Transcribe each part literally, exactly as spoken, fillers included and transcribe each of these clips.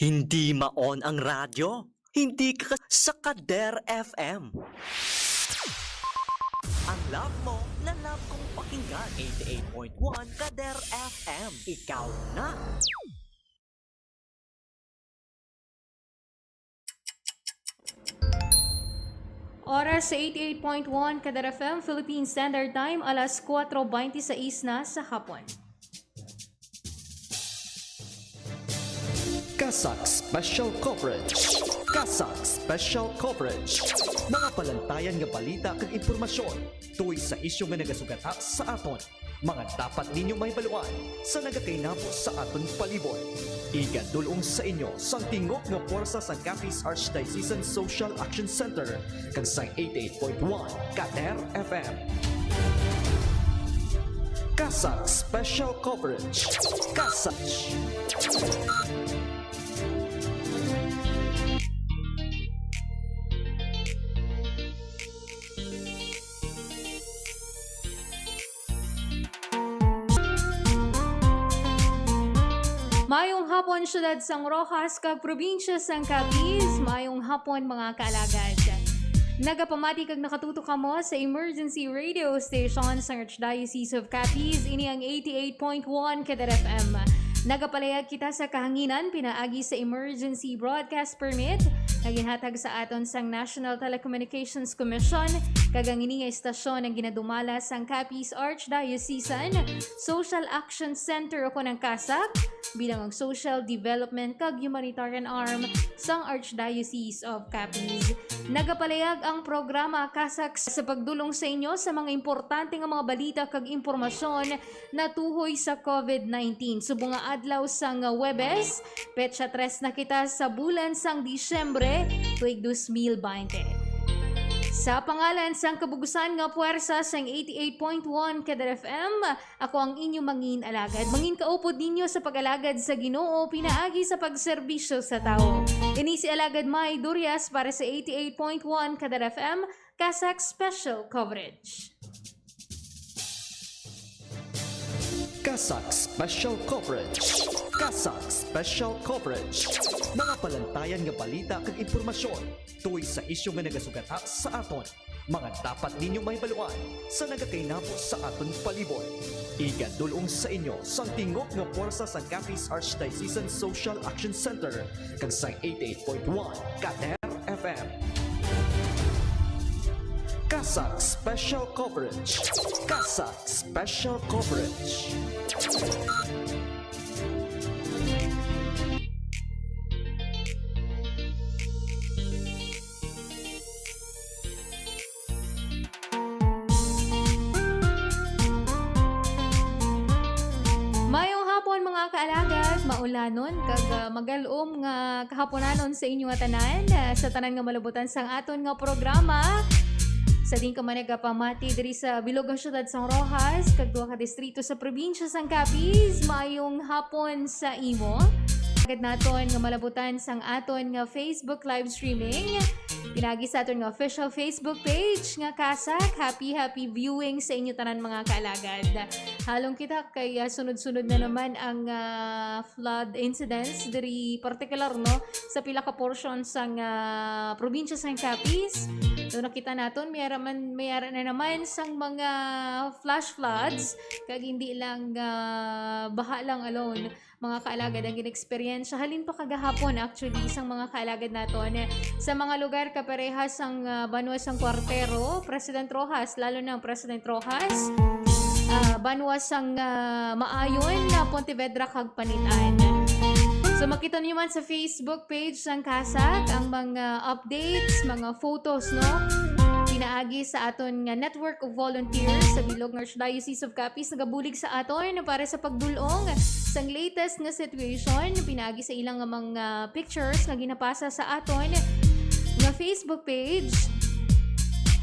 Hindi ma-on ang radyo? Hindi ka sa Kader F M. Ang love mo, na love kong pakinggan. Eighty-eight point one Kader F M. Ikaw na. Oras sa eighty-eight point one Kader F M, Philippine Standard Time, alas kuwatro bente sais na sa hapon. CASAC Special Coverage. CASAC Special Coverage. Mga palantayan nga balita kag impormasyon tungod sa isyu nga nagasugata sa aton, mga dapat ninyo mahibaluan sa nagakainabo sa aton palibot. Igadul-ong sa inyo sang tingog nga pwersa sang Capiz Archdiocesan Social Action Center kag sang eighty-eight point one Kader F M. CASAC Special Coverage. CASAC. Mayong hapon, siyudad sang Roxas kag probinsya sang Capiz. Mayong hapon, mga kaalagad. Nagapamati kag nakatutok kamo sa emergency radio station sang Archdiocese of Capiz. Ini ang eighty-eight point one Kader F M. Nagapalayag kita sa kahanginan pinaagi sa emergency broadcast permit nga ginhatag sa aton sang National Telecommunications Commission, kag ang ini nga istasyon ang ginadumala sang Capiz Archdiocesan Social Action Center, o kon ang CASAC, bilang ang social development kag humanitarian arm sang Archdiocese of Capiz. Nagapalayag ang programa CASAC sa pagdul-ong sa inyo sa mga importante nga mga balita kag impormasyon natuhoy sa COVID nineteen. Subong nga adlaw sang Huwebes, petsa tres na kita sa bulan sang Disyembre, tuig dos mil baynte. Sa pangalan sang kabug-usan nga puwersa sang eighty-eight point one Kader F M, ako ang inyo mangin alagad. Mangin kaupod ninyo sa pag-alagad sa Ginoo pinaagi sa pagserbisyo sa tawo. Ini si Alagad May Durias para sa eighty-eight point one Kader F M, CASAC Special Coverage. CASAC Special Coverage. CASAC Special Coverage. Mga palantayan nga balita kag impormasyon tungod sa isyu nga nagasugata sa aton, mga dapat ninyo mahibaluan sa nagakainabo sa aton palibot. Igadul-ong sa inyo sang tingog nga pwersa sang Capiz Archdiocesan Social Action Center kag sang eighty-eight point one Kader F M. CASAC Special Coverage. CASAC Special Coverage. Mayong hapon, mga kaalagad, maulanon kag, ah, magal-om nga kahaponanon sa inyo nga tanan, ah, sa tanan nga malabutan sang aton nga programa. Sa diin ka man nagapamati diri sa bilog nga siyudad sang Roxas kag duha ka distrito sa probinsya sang Capiz, mayong hapon sa imo. Agad naton nga malabutan sang aton nga Facebook live streaming. Pinaagi sa aton nga official Facebook page nga CASAC, happy, happy viewing sa inyo tanan, mga kaalagad. Halong kita kay, ah, sunod-sunod na naman ang, ah, flood incidents diri, partikular, no, sa pila ka portion sang, ah, probinsya sang Capiz. So, nakita naton, may ara man, may ara na naman sang mga flash floods, kag hindi lang, ah, baha lang alone, mga kaalagad, ang gin-experience halin pa kagahapon, actually, sang mga kaalagad naton sa mga lugar kaparehas sang, ah, banwa sang Cuartero, President Roxas, lalo na ang President Roxas, ah, banwa sang, ah, Maayon, ah, Pontevedra, kag Panitan. So, makita niyo man sa Facebook page sang CASAC ang mga updates, mga photos, no? Pinaagi sa aton nga network of volunteers sa bilog nga Archdiocese of Capiz, nagabulig sa aton para sa pagdul-ong sang latest nga situation, pinaagi sa ilang nga mga pictures nga ginapasa sa aton nga Facebook page.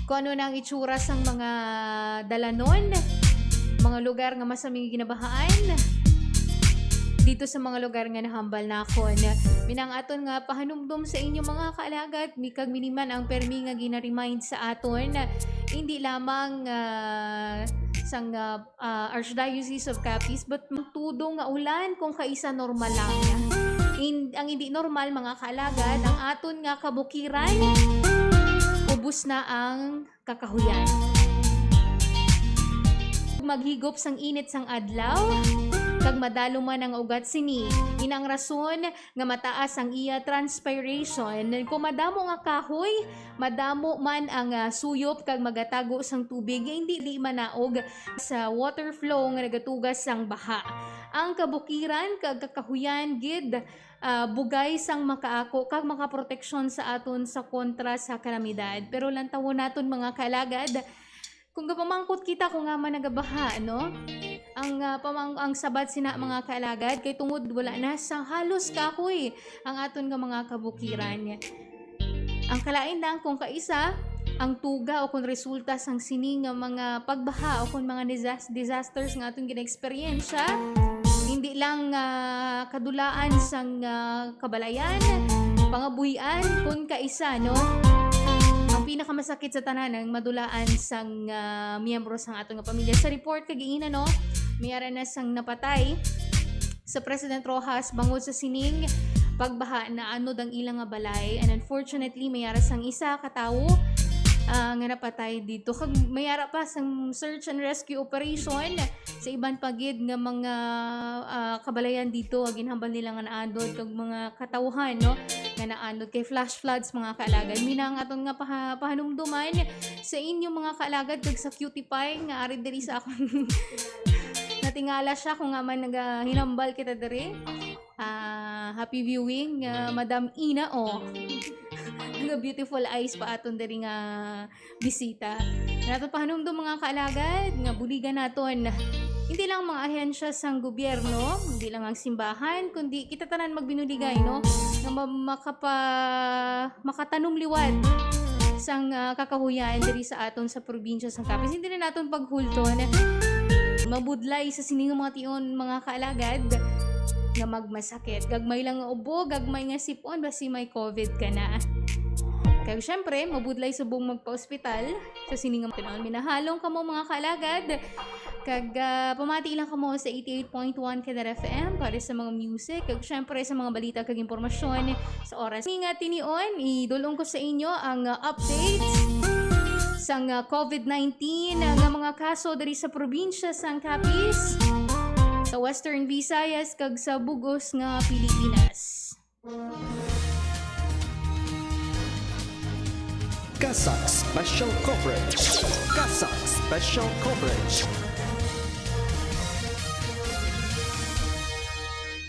Kung ano na ang itsura sang mga dalanon, mga lugar nga masami nga ginabahaan, dito sa mga lugar nga nahambal nakon. Minang aton nga pahanumdom sa inyo, mga kaalagad, mi kag miniman ang permi nga gina-remind sa aton, hindi lamang, ah, sang, ah, ah, Archdiocese of Capiz, but ang tudo nga ulan kung kaisa normal lang. In, ang hindi normal, mga kaalagad, ang aton nga kabukiran, ubos na ang kakahuyan. Maghigop sang init sang adlaw, kag madalo man ang ugat sini. Ina ang rason nga mataas ang iya transpiration. Kung madamo nga kahoy, madamo man ang, ah, suyop kag magatago sang tubig, hindi, di manaog sa water flow nga nagatugas sang baha. Ang kabukiran kag kakahuyan gid, ah, bugay sang makaako kag makaproteksyon sa aton sa kontra sa kalamidad. Pero lantawon naton, mga kaalagad, kung gapamangkot kita kung nga man nagabaha, no? Ang, ah, pamang-, ang sabat sina, mga kaalagad, kay tungod wala na sa halos kahoy ang aton nga mga kabukiran. Ang kalain lang kung kaisa ang tuga o kung resulta sang sini nga mga pagbaha o kung mga disas-, disasters nga aton gina-eksperyensya, hindi lang, ah, kadulaan sang, ah, kabalayan, pangabuhian, kun kaisa, no? Ang pinakamasakit sa tanan ang madulaan sang, ah, miyembro sang aton nga pamilya. Sa report kag ina, no, may ara na sang napatay sa President Roxas bangod sa sining pagbaha, naanod ang ila nga balay. And unfortunately, may ara sang isa ka tawo, ah, nga napatay dito. Kag may ara pa sang search and rescue operation sa iban pa gid nga mga, ah, kabalayan dito, ginhambal nila nga naanod kag mga katawhan, no, nga naanod kay flash floods, mga kaalagad. Mina ang aton nga paha-, pahanumduman sa inyo, mga kaalagad, kag sa Cutie Pie nga ari diri sa akon. Natingala siya kung nga man nagahinambal kita diri. Ah, happy viewing, ah, Madam Ina, oh. Nga beautiful eyes pa aton diri nga bisita. Nato pahanumdom, mga kaalagad, nga buligan naton hindi lang mga ahensya sang gobyerno, hindi lang ang simbahan, kundi kita tanan magbinuligay, no? Nga ma-, makapa-, makatanom liwat sang, ah, kakahuyan diri sa aton sa probinsya sang Capiz. Hindi na naton paghulton. Mabudlay sa sini nga mga tion, mga kaalagad, nga magmasakit. Gagmay lang nga ubo, gagmay nga sipon, basi may covid ka na. Kag syempre, mabudlay subong magpa-ospital sa sini nga mga tion. Minahalong kamo, mga kaalagad. Kag, ah, pamati lang kamo sa eighty-eight point one K D R F M para sa mga music. Kag syempre, sa mga balita kag impormasyon sa oras. Nga tinion, idulong ko sa inyo ang, ah, updates sang, ah, covid nineteen nga mga kaso diri sa probinsya sang Capiz, sa Western Visayas, kag sa bug-os nga Pilipinas. CASAC Special Coverage. CASAC Special Coverage.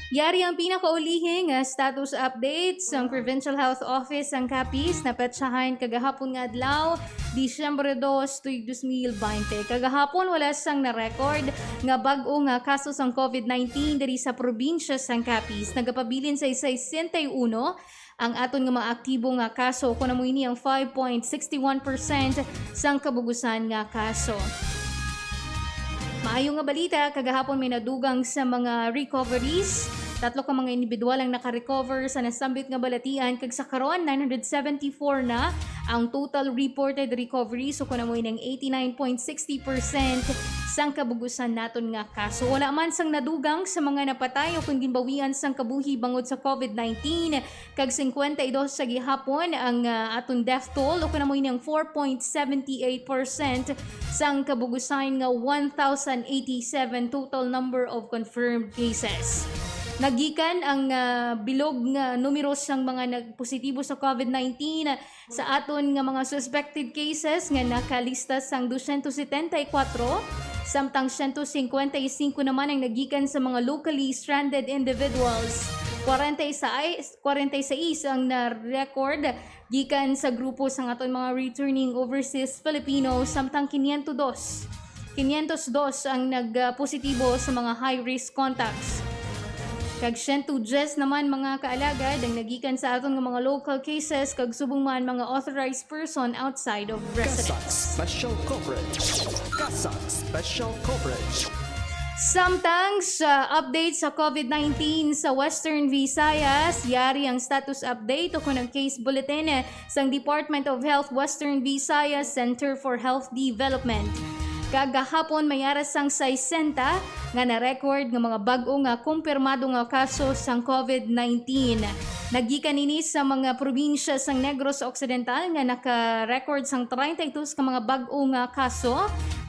Yari ang pinakaulihi nga status update sang Provincial Health Office sang Capiz, napetsahan kagahapon nga adlaw, Disyembre dos, tuig dos mil baynte. Kagahapon, wala sang na-record nga bag-o nga kaso sang covid nineteen diri sa probinsya sang Capiz. Nagapabilin sa sesenta y uno ang aton nga mga aktibo nga kaso, kon amo ini ang five point six one percent sang kabugusan nga kaso. Maayo nga balita, kagahapon may nadugang sa mga recoveries. Tatlo ka mga individual ang naka-recover sa nasambit nga balatian, kag sa karon, nine hundred seventy-four na ang total reported recoveries, o kon amo ini ang eighty-nine point sixty percent sang kabugusan naton nga kaso. Wala man sang nadugang sa mga napatay o kon ginbawian sang kabuhi bangod sa covid nineteen, kag singkwenta y dos sa gihapon ang, ah, aton death toll, o kon amo ini ang four point seventy-eight percent sang kabugusan nga one thousand eighty-seven total number of confirmed cases. Nagikan ang, ah, bilog nga numero sang mga nagpositibo sa covid nineteen sa aton nga mga suspected cases nga nakalista sang dosyentos setenta y kuwatro, samtang syentos singkwenta y singko naman ang nagikan sa mga locally stranded individuals. Kwarenta y sais, kwarenta y sais ang na-record gikan sa grupo sang aton mga returning overseas Filipino, samtang kinyentos dos, kinyentos dos ang nag, ah, positibo sa mga high-risk contacts. Kag siyento diyes naman, mga kaalagad, ang nagikan sa aton nga mga local cases, kag subong man mga authorized person outside of CASAC residence. Special Coverage. CASAC Special Coverage. Samtang sa update sa covid nineteen sa Western Visayas, yari ang status update o kung ang case bulletin sang Department of Health Western Visayas Center for Health Development. Kagahapon may ara sang sesenta nga na-record nga mga bag-o nga kumpirmado nga kaso sang COVID nineteen. Nagikan ini sa mga probinsya sang Negros Occidental nga naka-record sang treinta y dos ka mga bag-o nga kaso.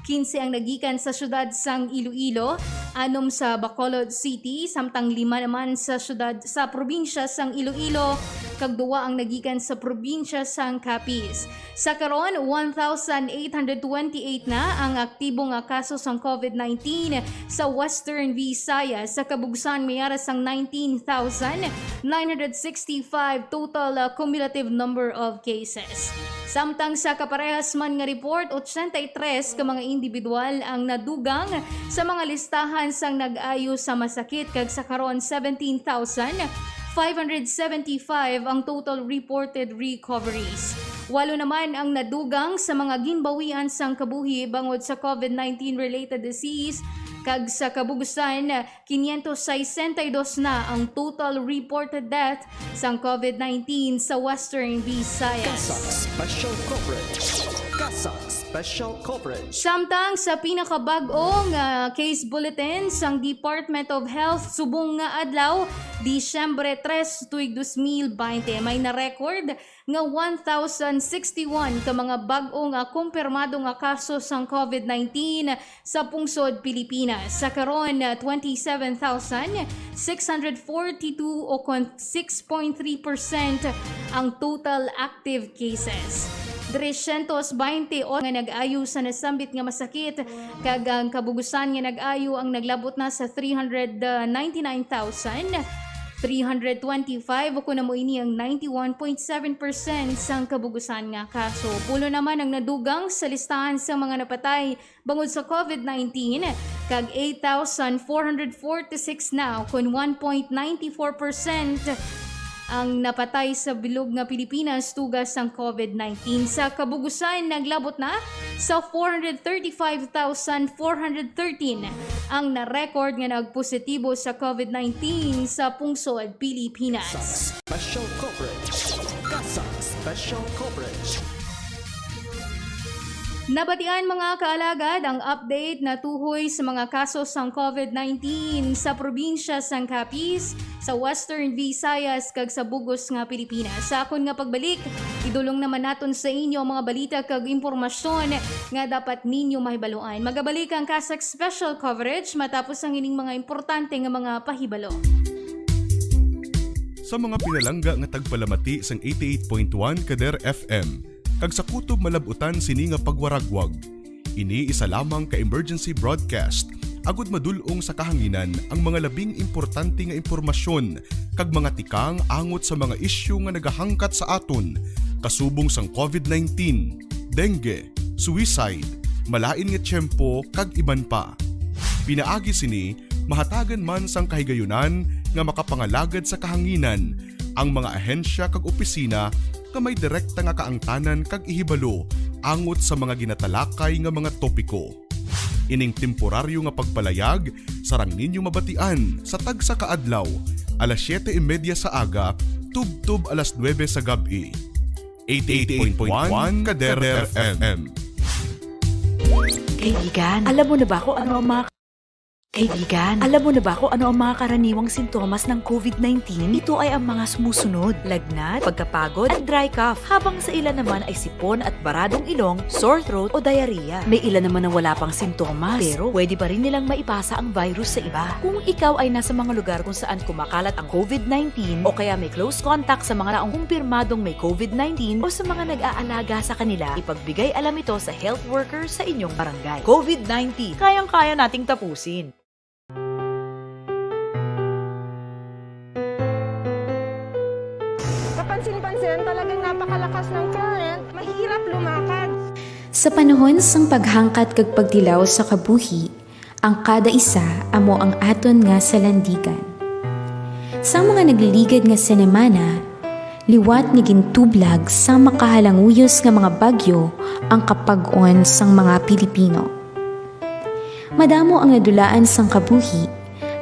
Quince ang nagikan sa siyudad sang Iloilo, anom sa Bacolod City, samtang lima naman sa siyudad sa probinsya sang Iloilo, kag duwa ang nagikan sa probinsya sang Capiz. Sa karon, one thousand eight hundred twenty-eight na ang aktibo nga kaso sang COVID nineteen sa Western Visayas. Sa kabugsan, may ara sang nineteen thousand nine hundred sixty-five total, uh, cumulative number of cases. Samtang sa kaparehas man nga report, ochenta y tres ka mga individual ang nadugang sa mga listahan sang nag-ayo sa masakit, kag sa karon, seventeen thousand five hundred seventy-five ang total reported recoveries. Walo naman ang nadugang sa mga ginbawian sang kabuhi bangod sa COVID nineteen related disease, kag sa kabugsan, quinientos sesenta y dos na ang total reported death sang COVID nineteen sa Western Visayas. CASAC Special Coverage. CASAC Special Coverage. Samtang sa pinakabag-o nga case bulletin sang Department of Health subong nga adlaw, Disyembre tres, tuig dos mil baynte, may na-record nga one thousand sixty-one ka mga bag-o nga kumpirmado nga kaso sang COVID nineteen sa pungsod Pilipinas. Sa karon, twenty-seven thousand six hundred forty-two, o kon six point three percent ang total active cases. Trescientos baynte nga nag-ayo sa nasambit nga masakit, kag ang kabugusan nga nag-ayo ang naglabot na sa three hundred ninety-nine thousand three hundred twenty-five, o kon amo ini ang ninety-one point seven percent sang kabugusan nga kaso. Pulo naman ang nadugang sa listahan sa mga napatay bangod sa COVID nineteen, kag eight thousand four hundred forty-six na, kon one point nine four percent ang napatay sa bilog nga Pilipinas tuga sang COVID nineteen. Sa kabugusan, naglabot na sa four hundred thirty-five thousand four hundred thirteen ang na-record nga nagpositibo sa COVID nineteen sa pungsod Pilipinas. CASAC Special Coverage. CASAC Special Coverage. Nabatian, mga kaalagad, ang update natuhoy sa mga kaso sang COVID nineteen sa probinsya sang Capiz, sa Western Visayas, kag sa bug-os nga Pilipinas. Sa akon nga pagbalik, idulong naman naton sa inyo ang mga balita kag impormasyon nga dapat ninyo mahibaluan. Magabalik ang CASAC Special Coverage matapos ang ining mga importante nga mga pahibalo. Sa mga pinalangga nga tagpalamati sang eighty-eight point one Kader F M, kag sa kutob malab-utan sini nga pagwaragwag, ini isa lamang ka emergency broadcast, agud madul-ong sa kahanginan ang mga labing importante nga impormasyon kag mga tikang angot sa mga isyu nga nagahangkat sa aton, kasubong sang COVID nineteen, dengue, suicide, malain nga tiyempo, kag iban pa. Pinaagi sini, mahatagan man sang kahigayunan nga makapangalagad sa kahanginan ang mga ahensya kag opisina nga may direkta nga kaangtanan kag ihibalo angot sa mga ginatalakay nga mga topiko. Ining temporaryo nga pagpalayag sarang ninyo mabatian sa tagsa ka adlaw, alas siyete y media sa aga tubtob alas nuebe sa gab-i. Eighty-eight point one Kader F M. Kaibigan, alam mo na ba kung ano ang mga Kaibigan, alam mo na ba kung ano ang mga karaniwang sintomas ng COVID nineteen? Ito ay ang mga sumusunod: lagnat, pagkapagod, at dry cough, habang sa ilan naman ay sipon at baradong ilong, sore throat, o diarrhea. May ilan naman na wala pang sintomas, pero pwede pa rin nilang maipasa ang virus sa iba. Kung ikaw ay nasa mga lugar kung saan kumakalat ang COVID nineteen o kaya may close contact sa mga taong kumpirmadong may COVID nineteen o sa mga nag-aalaga sa kanila, ipagbigay alam ito sa health worker sa inyong barangay. COVID nineteen, kayang-kaya nating tapusin. Kapansin-pansin, talagang napakalakas ng current, mahirap lumakad. Sa panahon sang paghangkat kag pagtilaw sa kabuhi, ang kada isa amo ang aton nga salandigan. Sa mga nagliligad nga senamana, liwat nga gintublag sang makahalanguyos nga mga bagyo ang kapag-on sang mga Pilipino. Madamo ang nadulaan sang kabuhi,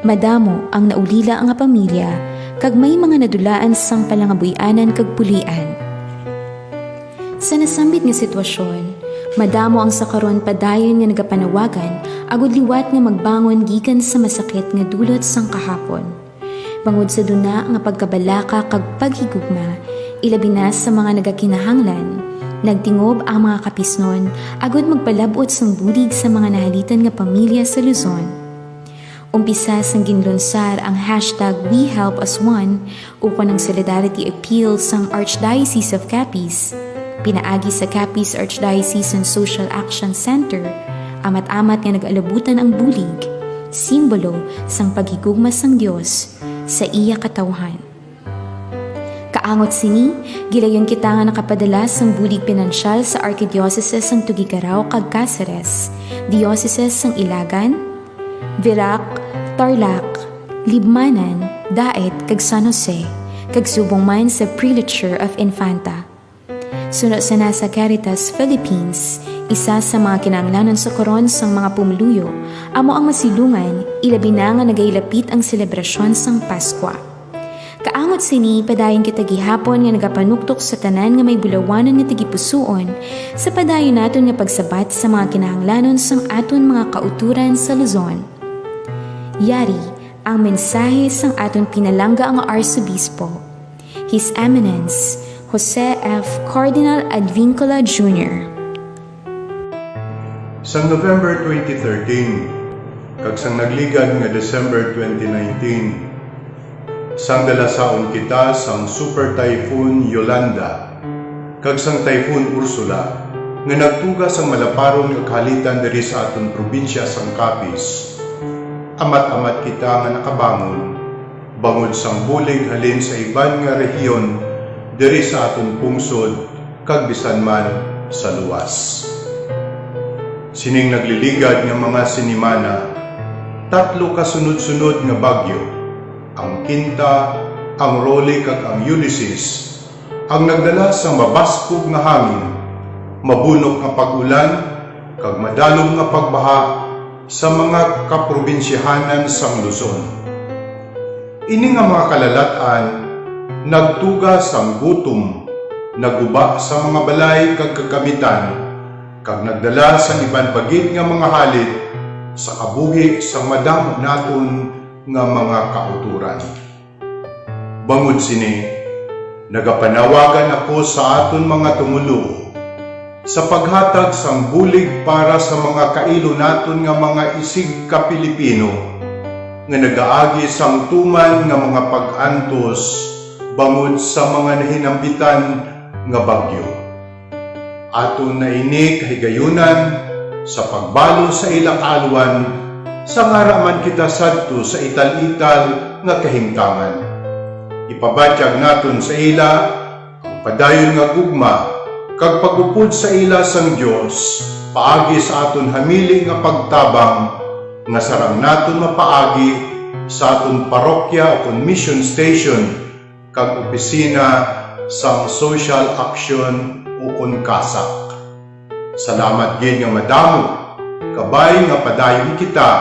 madamo ang naulila nga pamilya, kag may mga nadulaan sang palangabuy-anan kag pulian. Sa nasambit nga sitwasyon, Madamo ang sa karon padayon nga nagapanawagan agud liwat nga magbangon gikan sa masakit nga dulot sang kahapon. Bangod sa duna nga pagkabalaka kag paghigugma, ilabi na sa mga nagakinahanglan, nagtingob ang mga kapisnon agud magpalab-ot sang bulig sa mga nahalitan nga pamilya sa Luzon. Umpisa sang ginlunsar ang hashtag We Help As One ukon ang solidarity appeal sang Archdiocese of Capiz, pinaagi sa Capiz Archdiocesan Social Action Center, amat-amat nga nag-alabutan ang bulig, simbolo sang paghigugma sang Dios sa iya katawhan. Kaangot sini, gilayon kita nga nakapadala sang bulig pinansyal sa Arkidiocese sang Tuguegarao kag Caceres, Diocese sang Ilagan, Virac, Tarlac, Libmanan, Daet, kag San Jose, kag subong man sa Prelature of Infanta. Suno sana sa Caritas Philippines, isa sa mga kinahanglanon sa karon sang mga pumuluyo amo ang masilungan, ilabi na nga nagailapit ang selebrasyon sang Paskwa. Kaangot sini, padayon kita gihapon nga nagapanuktok sa tanan nga may bulawanon nga tagipusoon sa padayon naton nga pagsabat sa mga kinahanglanon sang aton mga kautoran sa Luzon. Yari ang mensahe sang aton pinalangga nga Arsobispo, His Eminence Jose F. Cardinal Advincula Junior. Sang November twenty thirteen kag sang nagligad nga December twenty nineteen, sang dalasaon kita sang Super Typhoon Yolanda kag sang Typhoon Ursula nga nagtuga sang malaparon nga kahalitan diri sa aton probinsya sang Capiz, amat-amat kita nga nakabangon bangod sang bulig halin sa iban nga rehiyon diri sa aton pungsod kag bisan man sa luwas. Sining nagliligad nga mga sinimana, tatlo ka sunod-sunod nga bagyo, ang Quinta, ang Rolly, kag ang Ulysses, ang nagdala sang mabaskog nga hangin, mabunok nga pag-ulan, kag madalom nga pagbaha sa mga kaprobinsyahanan sang Luzon. Ini nga mga kalalat-an nagtuga sang gutom, naguba sa mga balay kag kagamitan, kag nagdala sang iban pa gid nga mga halid sa kabuhi sang madamo naton nga mga kautoran. Bangod sini, nagapanawagan ako sa aton mga tumoluo sa paghatag sang bulig para sa mga kailo naton nga mga isig ka Pilipino nga nagaagi sang tuman nga mga pag-antos bangod sa mga nahinambitan nga bagyo. Aton na ini kahigayunan sa pagbalo sa ila kaalwan, sa ngara man kita sadto sa ital-ital nga kahimtangan. Ipabatyag naton sa ila ang padayon nga gugma kag pag-upod sa ila sang Dios paagi sa aton hamili nga pagtabang nga sarang naton mapaagi sa aton parokya ukon mission station kag opisina sang Social Action ukon CASAC. Salamat gid nga madamo, kabay nga padayon kita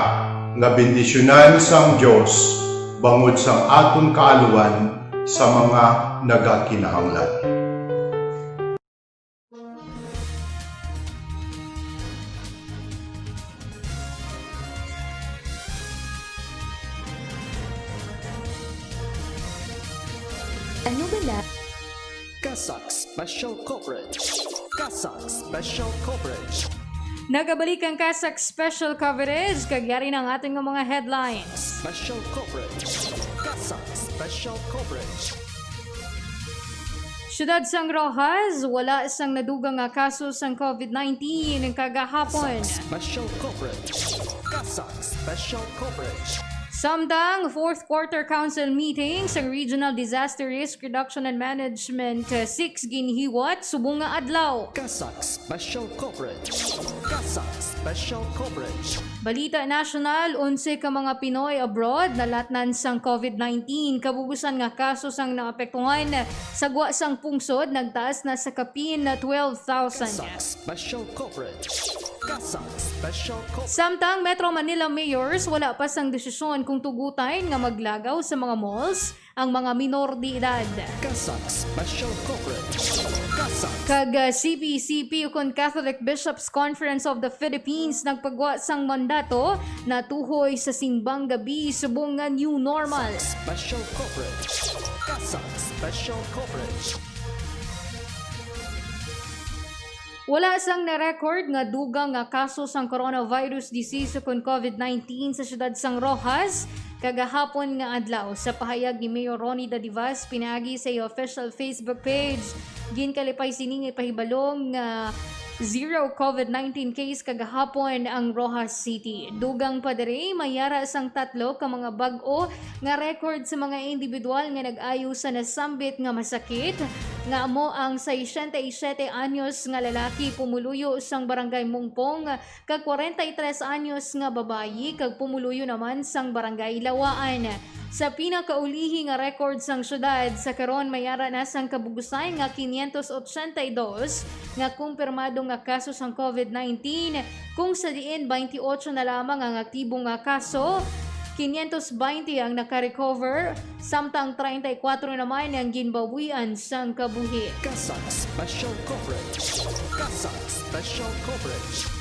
nga bendisyonan sang Dios bangod sang aton kaalwan sa mga nagakinahanglan. Ano ba na? CASAC Special Coverage. CASAC Special Coverage. Nagabalik ang CASAC Special Coverage, kag yari na ang aton nga mga headlines. Special Coverage. CASAC Special Coverage. Siyudad sang Roxas, wala sang nadugang nga kaso sang COVID nineteen kagahapon. CASAC Special Coverage. CASAC Special Coverage. Samtang fourth quarter council meeting sang Regional Disaster Risk Reduction and Management, uh, six ginhiwat subong nga adlaw. CASAC Special Coverage. CASAC Special Coverage. Balita nasyonal, onse ka mga Pinoy abroad nalatnan sang COVID nineteen. Kabubusan nga kaso sang naapektuhan sa gwa sang pungsod nagtaas na sa kapin na twelve thousand. CASAC Special Coverage. CASAC Special Coverage. Samtang Metro Manila mayors wala pa sang desisyon kung tugutan nga maglagaw sa mga malls ang mga minor de edad. CASAC Special Coverage. CASAC. Kag, ah, C B C P ukon Catholic Bishops Conference of the Philippines nagpagwa sang mandato natuhoy sa simbang gabi subong nga new normal. CASAC Special Coverage. CASAC Special Coverage. Wala sang na-record nga dugang nga kaso sang coronavirus disease ukon COVID nineteen sa siyudad sang Roxas kagahapon nga adlaw. Sa pahayag ni Mayor Ronnie Dadivas pinaagi sa iya official Facebook page, ginkalipay sini nga ipahibalo nga zero COVID nineteen case kagahapon ang Roxas City. Dugang pa diri, may ara sang tatlo ka mga bag-o nga record sa mga individual nga nag-ayo sa nasambit nga masakit, nga amo ang sesenta y siete anyos nga lalaki pumuluyo sang Barangay Mungpong, kag kwarenta y tres anyos nga babayi kag pumuluyo naman sang Barangay Lawaan. Sa pinakaulihi nga record sang syudad, sa karon may ara na sang kabugusan nga quinientos ochenta y dos nga kumpirmado nga kaso sang COVID nineteen, kung sa diin twenty-eight na lamang ang aktibo nga kaso, quinientos twenty ang naka-recover, samtang treinta y cuatro naman ang ginbawian sang kabuhi. CASAC Special Coverage. CASAC Special Coverage.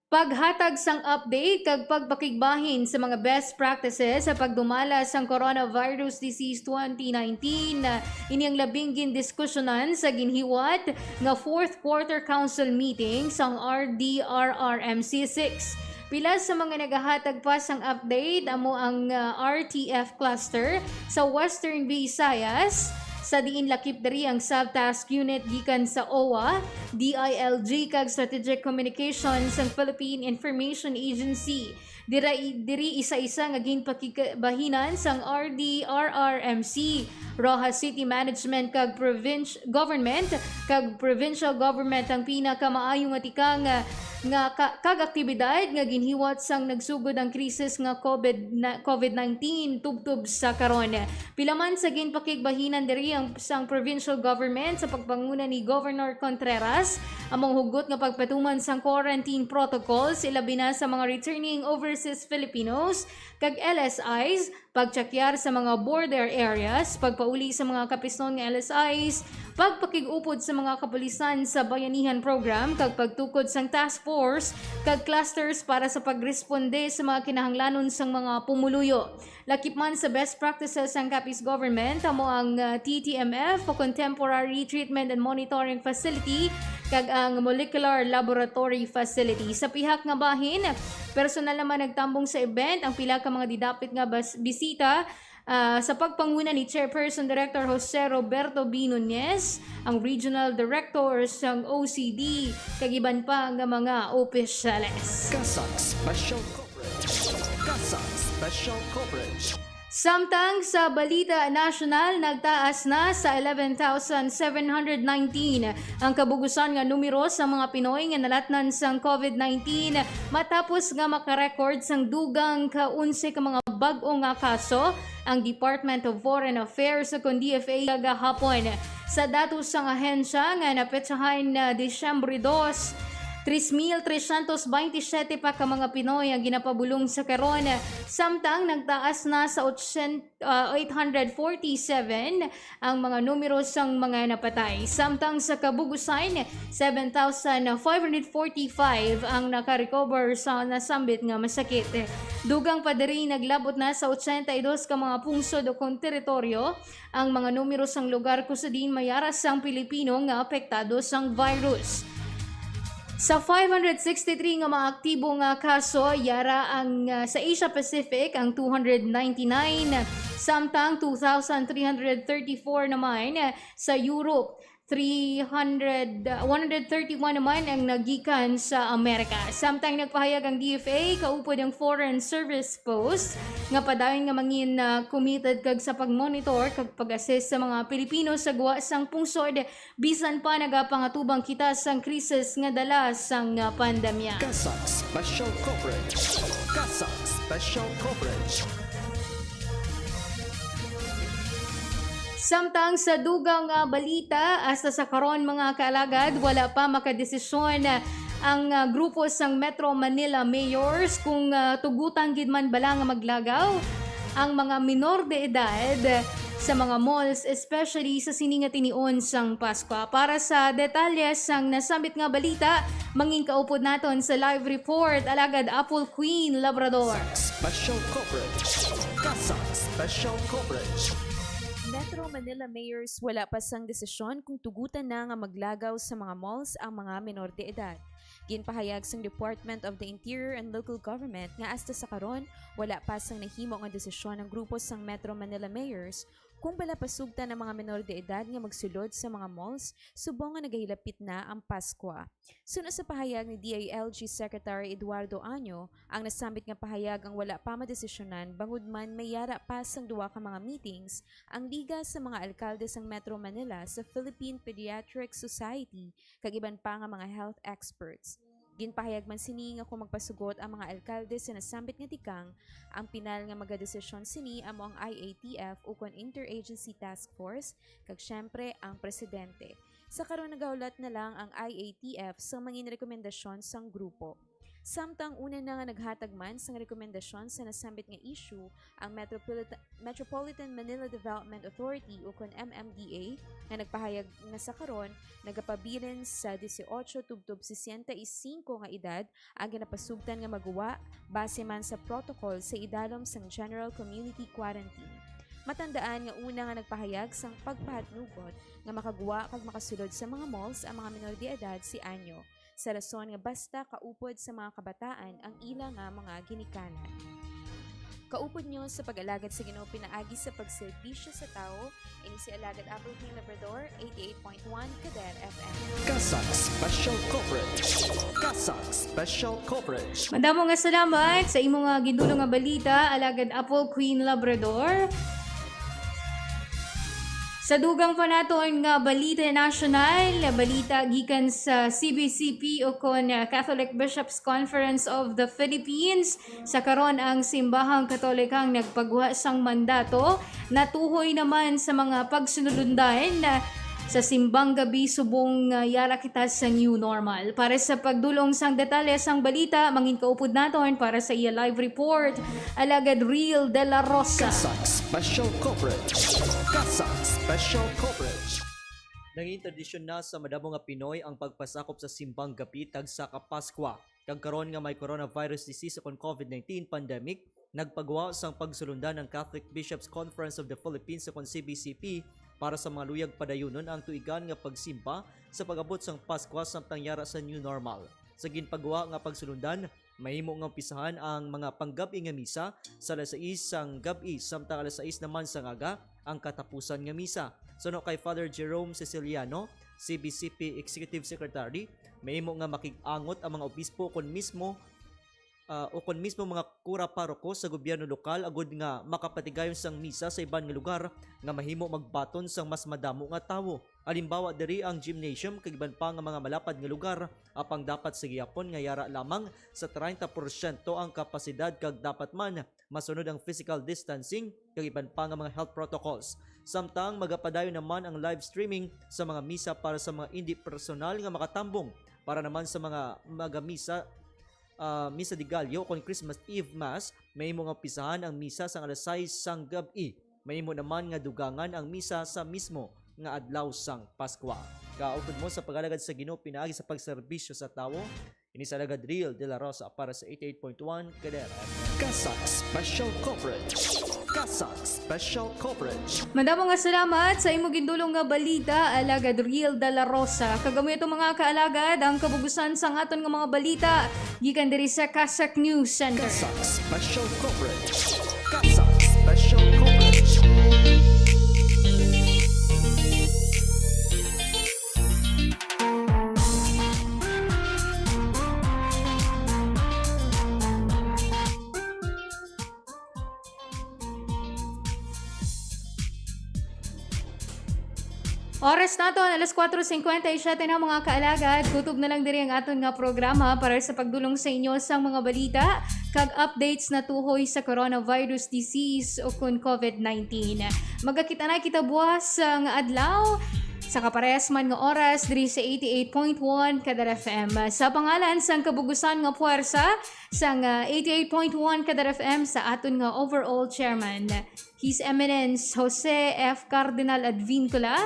Paghatag sang update kag pagpakigbahin sa mga best practices sa pagdumala sang coronavirus disease twenty nineteen, ini ang labing gindiskusyonan sa ginhiwat nga fourth quarter council meeting sang R D R R M C six. Pila sa mga nagahatag pa sang update amo ang, ah, R T F cluster sa Western Visayas, sa diin lakip diri ang sub-task unit gikan sa O W A, D I L G kag Strategic Communications sang Philippine Information Agency. Dira, diri isa-isa nga ginpakigbahinan sang R D R R M C, Roxas City Management kag Province Government kag Provincial Government ang pinakamaayo nga tikang nga, nga ka-, kag aktibidad nga ginhiwat sang nagsugod ang krisis nga COVID na, COVID nineteen tubtob sa karon. Pila man sa ginpakigbahinan diri ang sang provincial government sa pagpanguna ni Governor Contreras, among hugot nga pagpatuman sang quarantine protocols, ilabi na sa mga returning overseas Filipinos kag L S Is, pagtsakyar sa mga border areas, pagpauli sa mga kapisnon nga L S Is, pagpakig-upod sa mga kapulisan sa Bayanihan Program, kag pagtukod sang task force kag clusters para sa pagresponde sa mga kinahanglanon sang mga pumuluyo. Lakip man sa best practices sang Capiz Government, amo ang, ah, T T M F o kon Temporary Treatment and Monitoring Facility kag ang Molecular Laboratory Facility. Sa pihak nga bahin, personal naman nagtambong sa event ang pila ka mga didapit nga bas-, bisita, ah, sa pagpanguna ni Chairperson Director Jose Roberto B. Nunez, ang Regional Director sang O C D, kag iban pa nga mga opisyales. CASAC Special Coverage. CASAC Special Coverage. Samtang sa balita nasyonal, nagtaas na sa eleven thousand seven hundred nineteen ang kabugusan nga numero sa mga Pinoy nga nalatnan sang COVID nineteen, matapos nga makarecord sang dugang ka onse ka mga bag-o nga kaso ang Department of Foreign Affairs o kon D F A kagahapon. Sa datos sang ahensya nga napetsahan na Disyembre dos, tres mil trescientos veintisiete pa ka mga Pinoy ang ginapabulong sa karon, samtang nagtaas na sa otsyen-, ah, eight hundred forty-seven ang mga numero sang mga napatay. Samtang sa kabugusan, seven thousand five hundred forty-five ang naka-recover sa nasambit nga masakit. Dugang pa diri, naglabot na sa ochenta y dos ka mga pungsod o kon teritoryo ang mga numero sang lugar kung sa diin may ara sang Pilipino nga apektado sang virus. Sa five hundred sixty-three nga mga aktibo nga kaso, yara ang, ah, sa Asia Pacific ang two hundred ninety-nine, samtang two thousand three hundred thirty-four naman, ah, sa Europe. Three hundred, ah, one hundred thirty-one naman ang nagikan sa Amerika. Samtang nagpahayag ang D F A, kaupod ang Foreign Service Post nga padayon nga mangin, ah, committed kag sa pag-monitor kag pag-assist sa mga Pilipino sa gwa sang pungsod, bisan pa nagapangatubang kita sang krisis nga dala sang, ah, pandemya. CASAC Special Coverage. CASAC Special Coverage. Samtang sa dugang nga balita, hasta sa karon, mga kaalagad, wala pa makadesisyon ang, ah, grupo sang Metro Manila Mayors kung, ah, tugutan gid man bala nga maglagaw ang mga minor de edad sa mga malls, especially sa sini nga tinion sang Paskwa. Para sa detalye sang nasambit nga balita, mangin kaupod naton sa live report, Alagad Apple Queen Labrador. Special coverage. Kasak Special Coverage. Metro Manila Mayors wala pa sang desisyon kung tugutan na nga maglagaw sa mga malls ang mga minor de edad. Ginpahayag sang Department of the Interior and Local Government nga hasta sa karon, wala pa sang nahimo nga desisyon ang grupo sang Metro Manila Mayors kung bala pasugtan ang mga minor de edad nga magsulod sa mga malls subong nga nagahilapit na ang Paskwa. Suno sa pahayag ni D I L G Secretary Eduardo Año, ang nasambit nga pahayag ang wala pa madesisyonan bangod man may yara pa sang duha ka mga meetings ang Liga sa mga Alkalde sang Metro Manila sa Philippine Pediatric Society kag iban pa nga mga health experts. Ginpahayag man sini nga kung magpasugot ang mga alkalde sa nasambit nga tikang, ang pinal nga magadesisyon sini amo ang I A T F ukon Interagency Task Force, kag siyempre ang presidente. Sa karon, nagahulat na lang ang I A T F sa mangin rekomendasyon sang grupo. Samtang una na nga naghatag man sang rekomendasyon sa nasambit nga issue ang Metropolita-, Metropolitan Manila Development Authority ukon M M D A, nga nagpahayag nga sa karon nagapabilin sa dieciocho tubtob sesenta y cinco nga edad ang ginapasugtan nga maguwa base man sa protocol sa idalom sang General Community Quarantine. Matandaan nga una nga nagpahayag sang pagpahatnugot nga makaguwa kag makasulod sa mga malls ang mga minor de edad si Anyo, sa rason nga basta kaupod sa mga kabataan ang ila nga mga ginikanan. Kaupod nyo sa pag-alagad sa Ginoo pinaagi sa pagserbisyo sa tawo, ini si Alagad Apple Queen Labrador, eighty-eight point one Kader F M. Kasak Special Coverage. Kasak Special Coverage. Madamo nga salamat sa imo nga gindulong nga balita, Alagad Apple Queen Labrador. Sa dugang pa naton nga balita nasyonal, balita gikan sa C B C P ukon, ah, Catholic Bishops Conference of the Philippines. Sa karon, ang Simbahang Katolikang nagpagwa sang mandato natuhoy naman sa mga pagsunulundan sa simbang gabi subong, ah, yara kita sa new normal. Para sa pagdulong sang detalye sang balita, mangin kaupod naton para sa iya live report, Alagad Real de la Rosa. Kasak Special Coverage. Kasak Special Coverage. Naging tradisyon na sa madamo nga Pinoy ang pagpasakop sa simbang gabi tagsa ka Paskwa. Kag karon nga may coronavirus disease ukon covid nineteen pandemic, nagpagwa sang pagsulundan ang Catholic Bishops Conference of the Philippines ukon C B C P para sa mga luyag padayunon ang tuigan nga pagsimba sa pag-abot sang Paskwa samtang yara sa new normal. Sa ginpagwa nga pagsulundan, mahimo nga umpisahan ang mga panggab-i nga misa sa alas sais sang gab-i, samtang alas sais naman sang aga ang katapusan nga misa. Suno kay Father Jerome Siciliano, C B C P Executive Secretary, mahimo nga makig-angot ang mga obispo kon mismo, ah, o kon mismo mga kura paroko sa gobyerno lokal agud nga makapatigayon sang misa sa iban nga lugar nga mahimo magbaton sang mas madamo nga tawo. Halimbawa diri ang gymnasium kag iban pa nga mga malapad nga lugar, apang dapat sa gihapon nga yara lamang sa treinta porsyento ang kapasidad kag dapat man masunod ang physical distancing kag iban pa nga mga health protocols. Samtang magapadayon naman ang live streaming sa mga misa para sa mga indi personal nga makatambong. Para naman sa mga magamisa, ah, Misa de Gallo kon Christmas Eve Mass, mahimo nga umpisahan ang misa sang alas sais sang gab-i. Mahimo naman nga dugangan ang misa sa mismo nga adlaw sang Paskwa. Kaupod mo sa pag-alagad sa Ginoo pinaagi sa pagserbisyo sa tawo, ini si Alagad Real de la Rosa para sa eighty-eight point one Kader F M. Kasak Special Coverage. Kasak Special Coverage. Madamo nga salamat sa imo gindulong nga balita, Alagad Real de la Rosa. Kag amo ito, mga kaalagad, ang kabugusan sang aton nga mga balita gikan diri sa Kasak News Center. Kasak Special Coverage. Kasak Special Coverage. Oras naton, alas kuwatro singkwenta y siyete na, mga kaalagad. Kutob na lang diri ang aton nga programa para sa pagdulong sa inyo sang mga balita kag updates natuhoy sa coronavirus disease o kon covid nineteen. Magakita na kita buwas nga adlaw. Sa kaparehas man nga oras diri sa eighty-eight point one Kadar F M. Sa pangalan sang kabugusan nga puwersa sang, ah, eighty-eight point one Kadar F M, sa aton nga overall chairman, His Eminence Jose F. Cardinal Advincula,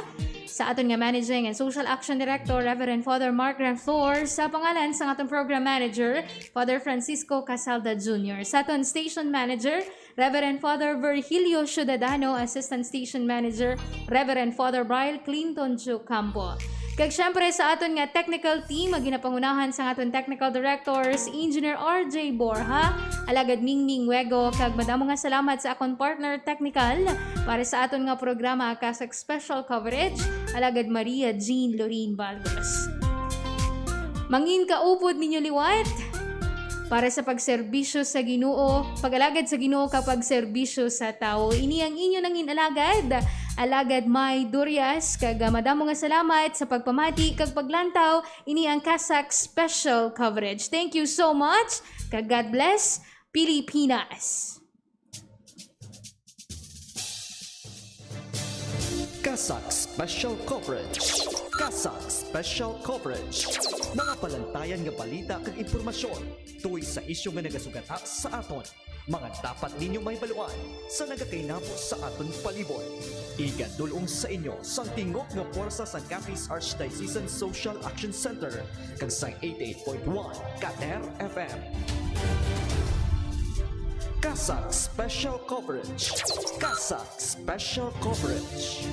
sa aton nga Managing and Social Action Director, Reverend Father Mark Renflor, sa pangalan sang aton Program Manager, Father Francisco Casalda Junior, sa aton Station Manager, Reverend Father Virgilio Ciudadano, Assistant Station Manager, Reverend Father Brian Clinton Ocampo. Kag syempre sa aton nga technical team, nga ginapangunahan sang aton technical directors, Engineer R J Borja, alagad Mingming Wego, kag madamo nga salamat sa akon partner technical para sa aton nga programa, CASAC Special Coverage, alagad Maria Jean Lorin Balgos. Mangin kaupod ninyo liwat para sa pagserbisyo sa Ginoo, pag-alagad sa Ginoo kag pagserbisyo sa tawo. Ini ang inyo nangin alagad, Alagad May Durias, kag, ah, madamo nga salamat sa pagpamati kag paglantaw. Ini ang CASAC Special Coverage. Thank you so much, kag God bless, Pilipinas. CASAC Special Coverage. CASAC Special Coverage. Mga palantayan nga balita kag impormasyon tungod sa isyu nga nagasugata sa aton. Mga dapat ninyo mahibaluan sa nagakainabo sa aton palibot. Igadul-ong sa inyo sang tingog nga puwersa sang Capiz Archdiocesan Social Action Center kag sang eighty-eight point one Kader F M. CASAC Special Coverage. CASAC Special Coverage.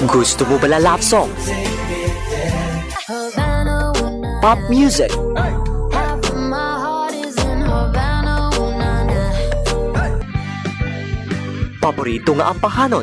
Gusto mo bala love song? Pop music? Paborito nga ampahanon?